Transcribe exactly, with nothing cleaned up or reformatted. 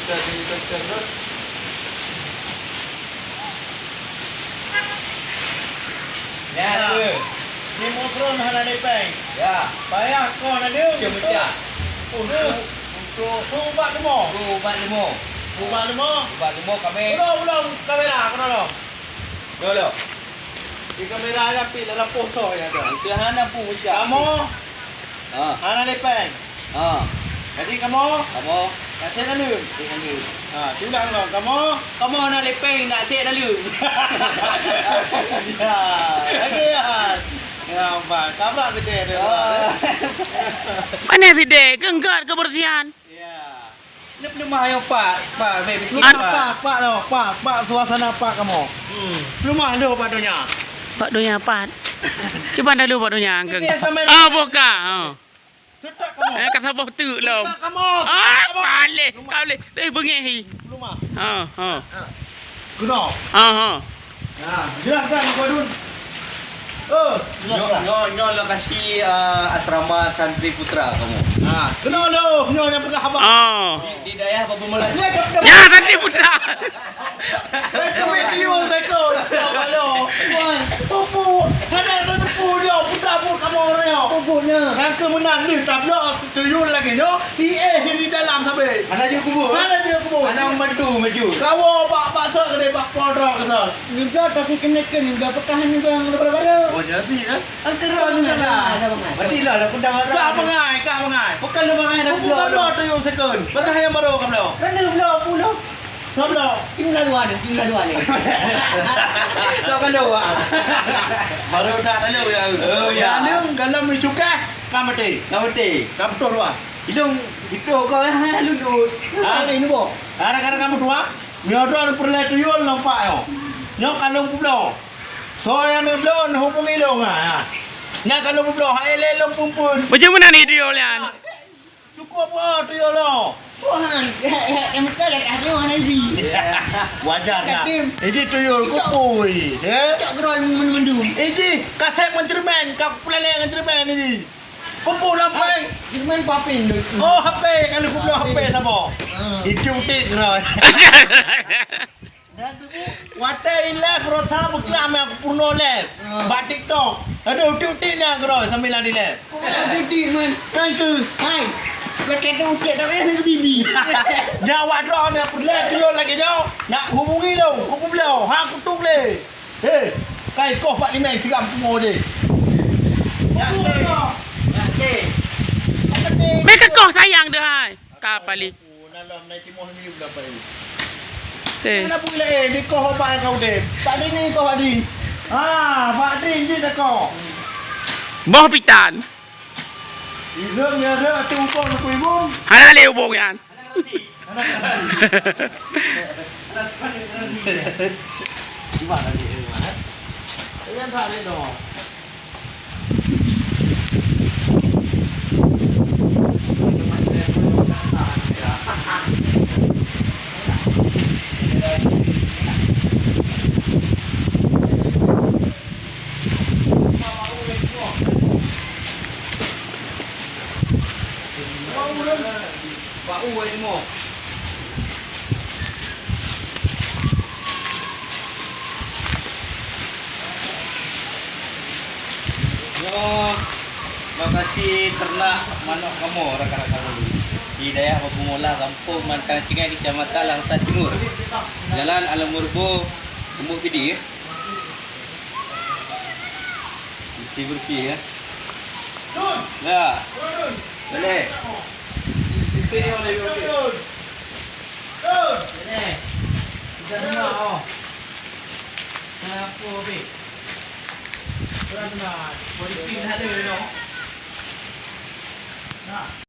Ya, tu. Di Mukron hana lipeng. Ya. Payah kon ada. Macam-macam. Oh, tu. Untuk, untuk ubat lemo. Tu ubat lemo. Ubat lemo. Ubat lemo kami. Belum, belum kamera, kena belum? Belum, belum. Di kamera aja pi dalam poh toh ya ada. Itu hana pun macam. Kamu? Ha. Hana lipeng. Ha. Jadi kamu? Kamu? Kasih lalu. Kasih lalu. Ha, tulang dong. Kamu? Kamu hana lipeng nak cek lalu. Ya, lagi ya. Ya, bang. Kabrak gede dia. Ah. Mana gede? Genggat kebersihan. Ya. Ni peulumah ayong pak, pak, baby. Peulumah pak, pak noh, pak, pak suasana pak kamoe. Hmm. Peulumah lho pak donya. Pak donya pat. Cuba dah lho pak donya angkeng. Ini kamera. Ah, buka. Oh. Setak kamoe. Eh, ka saboh teuk lom. Setak kamoe. Ah, setak kamoe. Paleh. Kau leh. Eh, bengeh hi. Peulumah. Ha, ha. Ha. Keunoe. Ha, ha. Nah, jelaskan Abang Dun. Oh, jelaskan. Nyoe, nyoe, nyoe lokasi, eh, asrama santri putra kamoe. Nah, keunoe lom, nyoe nyang peugah haba. Oh. Di, di dayah Babah Mulah. Ya, dah, dah. Ya, santri putra. Itu video saya kau. Halo. Wah, tupu. Ada ada tupu dia, putra pun kamu orang dia. Tupunya. Yang kemenang ni, tak ada tuyul lagi nyoe. Iéh di dalam sabe. Hana jeuet kubur. Hana jeuet kubur. Hana membantu maju. Kawo bak, bak sa keudeh bak pol droe keusa. Nyuda tapi keuneuk keu nyuda peukahan nyuda nyang bara-bara. Oh, jadi kan? Angkara nyuda lah. Berarti lah, dah pedang lah. Kah bangai, kah bangai. Bukan lu bangai dah. Bukan bloe tu yong sekon. Berkah yang baru kah bloe? Kan lu bloe puluh. Kah bloe? Tinggal dua ni, tinggal dua ni. Kau kan dua. Baru tak tahu ya. Oh, ya. Dalam, dalam ni suka, kah mati. Kah mati. Kah betul dua. Ilong situ kau, eh, lundut. Ha? Ini boh. Gara-gara kamu dua, nyoe droe peureulèe tuyul nampak nyoe. Nyoe ka lôn peubloe. Soe nyang neubloe, neuhubungi lôn, ha, ha. Nyan ka lôn peubloe, hai lé lôn peuphon. Macam mana ni tuyul nyan? Cukup, oh, tuyul nyoe. Tuhan, eh, eh, eh, muka dah tak ada orang lagi. Wajar nak. Yatim. Ini tuyul kupui, eh? Cok geroy mendung. Ini kasét ngon cermin, ka kupeuleleng ngon cermin ini. Kubu lampai. Jerman papin doi. Oh, H P, kalau kubu H P saboh. Ah. Itu utik keuroi. Dan tu, watèe i live rosa buklam yang kupurno live. Ah. Bak TikTok. Aduh, utik-utik ni keuroi sambil lari live. Kok utik man? Kan tu. Hai. Pakai tu utik tak payah nak bibi. Nyawa droe ni peureulèe tuyul lagi nyoe. Nak hubungi lôn, kubu bloe. Ha, kutuk lé. Hei, kai koh bak limeng siram tumo je. Meukekoh sayang deuh hai. Ka pali. Eh. Kenapa bila eh dikoh obat kau deh? Pak Dri ni koh Pak Dri. Ah, Pak Dri je dah koh. Boh pitan. Idong ya ada atu upong ku ibong. Hana lé ubong nyan. Bak u ai timoh. Nyoe lokasi ternak manok kamoe rakan-rakan ulôn. Di dayah Babah Mulah, Gampông Mantang Cinggai, Kecamatan Langsa Timur. Jalan Alam Murbo, Lumbok Pidie. Bersih-bersih, ya. Ya. Boleh. Boleh. Kita semua, oh. Kenapa, Bik? Kenapa? Boleh pindah dulu, no? Nah.